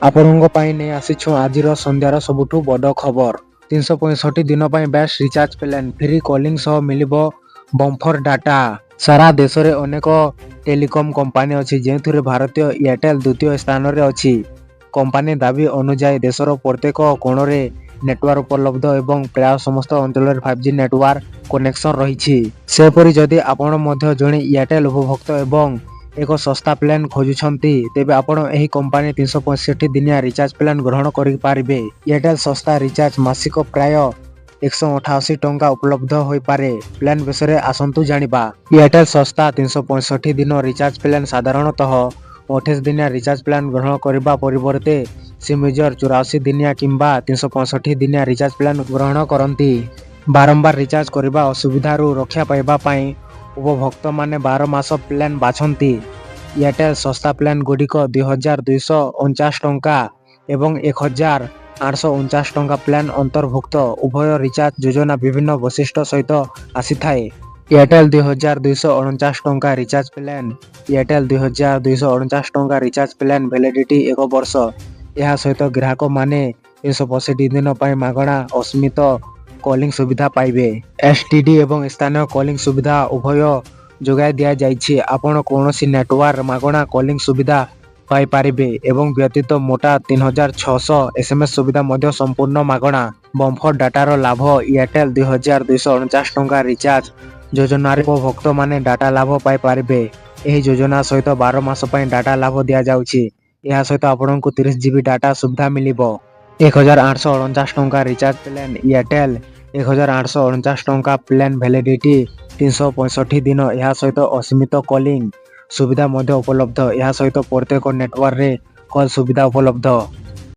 ଆପଣଙ୍କ ପାଇଁ ନେଇ ଆସିଛୁ ଆଜିର ସନ୍ଧ୍ୟାର ସବୁଠୁ ବଡ଼ ଖବର। 365 ଦିନ ପାଇଁ best recharge plan, free calling ସହ ମିଳିବ ବମ୍ପର ଡାଟା। ସାରା ଦେଶରେ ଅନେକ ଟେଲିକମ୍ କମ୍ପାନୀ ଅଛି, ଯେଉଁଥିରେ ଭାରତୀୟ ଏୟାରଟେଲ୍ ଦ୍ୱିତୀୟ ସ୍ଥାନରେ ଅଛି। କମ୍ପାନୀ ଦାବି ଅନୁଯାୟୀ, ଦେଶର ପ୍ରତ୍ୟେକ କୋଣରେ ନେଟୱାର୍କ ଉପଲବ୍ଧ ଏବଂ ପ୍ରାୟ ସମସ୍ତ ଅଞ୍ଚଳରେ 5G ନେଟୱାର୍କ କନେକ୍ସନ ରହିଛି। ସେହିପରି ଯଦି ଆପଣ ମଧ୍ୟ ଜଣେ ଏୟାରଟେଲ୍ ଉପଭୋକ୍ତା ଏବଂ ଏକ ଶସ୍ତା ପ୍ଲାନ୍ ଖୋଜୁଛନ୍ତି, ତେବେ ଆପଣ ଏହି କମ୍ପାନୀ 365 ଦିନିଆ ରିଚାର୍ଜ ପ୍ଲାନ୍ ଗ୍ରହଣ କରିପାରିବେ। ଏୟାରଟେଲ୍ ଶସ୍ତା ରିଚାର୍ଜ ମାସିକ ପ୍ରାୟ 188 ଟଙ୍କା ଉପଲବ୍ଧ ହୋଇପାରେ। ପ୍ଲାନ୍ ବିଷୟରେ ଆସନ୍ତୁ ଜାଣିବା। ଏୟାରଟେଲ୍ ଶସ୍ତା 365 ଦିନ ରିଚାର୍ଜ ପ୍ଲାନ୍। ସାଧାରଣତଃ 28 ଦିନିଆ ରିଚାର୍ଜ ପ୍ଲାନ୍ ଗ୍ରହଣ କରିବା ପରିବର୍ତ୍ତେ ସିମ୍ ୟୁଜର 84 ଦିନିଆ କିମ୍ବା 365 ଦିନିଆ ରିଚାର୍ଜ ପ୍ଲାନ୍ ଗ୍ରହଣ କରନ୍ତି। ବାରମ୍ବାର ରିଚାର୍ଜ କରିବା ଅସୁବିଧାରୁ ରକ୍ଷା ପାଇବା ପାଇଁ ଉପଭୋକ୍ତାମାନେ 12 ମାସ ପ୍ଲାନ୍ ବାଛନ୍ତି। ଏୟାରଟେଲ୍ ଶସ୍ତା ପ୍ଲାନ୍ ଗୁଡ଼ିକ 2249 ଟଙ୍କା ଏବଂ 1849 ଟଙ୍କା ପ୍ଲାନ୍ ଅନ୍ତର୍ଭୁକ୍ତ। ଉଭୟ ରିଚାର୍ଜ ଯୋଜନା ବିଭିନ୍ନ ବୈଶିଷ୍ଟ୍ୟ ସହିତ ଆସିଥାଏ। ଏୟାରଟେଲ୍ 2249 ଟଙ୍କା ରିଚାର୍ଜ ପ୍ଲାନ୍। ଏୟାରଟେଲ୍ 2249 ଟଙ୍କା ରିଚାର୍ଜ ପ୍ଲାନ୍ ଭ୍ୟାଲିଡିଟି ଏକ ବର୍ଷ। ଏହା ସହିତ ଗ୍ରାହକମାନେ 365 ଦିନ ପାଇଁ ମାଗଣା ଅସୀମିତ କଲିଂ ସୁବିଧା ପାଇବେ। ଏସଟିଡି ଏବଂ ସ୍ଥାନୀୟ କଲିଂ ସୁବିଧା ଉଭୟ ଯୋଗାଇ ଦିଆଯାଇଛି। ଆପଣ କୌଣସି ନେଟୱାର୍କ ମାଗଣା କଲିଂ ସୁବିଧା ପାଇପାରିବେ ଏବଂ ବ୍ୟତୀତ ମୋଟା 3600 ଏସଏମଏସ ସୁବିଧା ମଧ୍ୟ ସମ୍ପୂର୍ଣ୍ଣ ମାଗଣା। ବମ୍ପର ଡାଟାର ଲାଭ। ଏୟାରଟେଲ୍ 2249 ଟଙ୍କା ରିଚାର୍ଜ ଯୋଜନାରେ ଉପଭୋକ୍ତାମାନେ ଡାଟା ଲାଭ ପାଇପାରିବେ। ଏହି ଯୋଜନା ସହିତ 12 ମାସ ପାଇଁ ଡାଟା ଲାଭ ଦିଆଯାଉଛି। ଏହା ସହିତ ଆପଣଙ୍କୁ 30 ଜିବି ଡାଟା ସୁବିଧା ମିଳିବ। 1849 ଟଙ୍କା ରିଚାର୍ଜ ପ୍ଲାନ୍। ଏୟାରଟେଲ୍ 1849 ଟଙ୍କା ପ୍ଲାନ୍ ଭ୍ୟାଲିଡିଟି 365 ଦିନ। ଏହା ସହିତ ଅସୀମିତ କଲିଂ ସୁବିଧା ମଧ୍ୟ ଉପଲବ୍ଧ। ଏହା ସହିତ ପ୍ରତ୍ୟେକ ନେଟୱାର୍କରେ କଲ୍ ସୁବିଧା ଉପଲବ୍ଧ।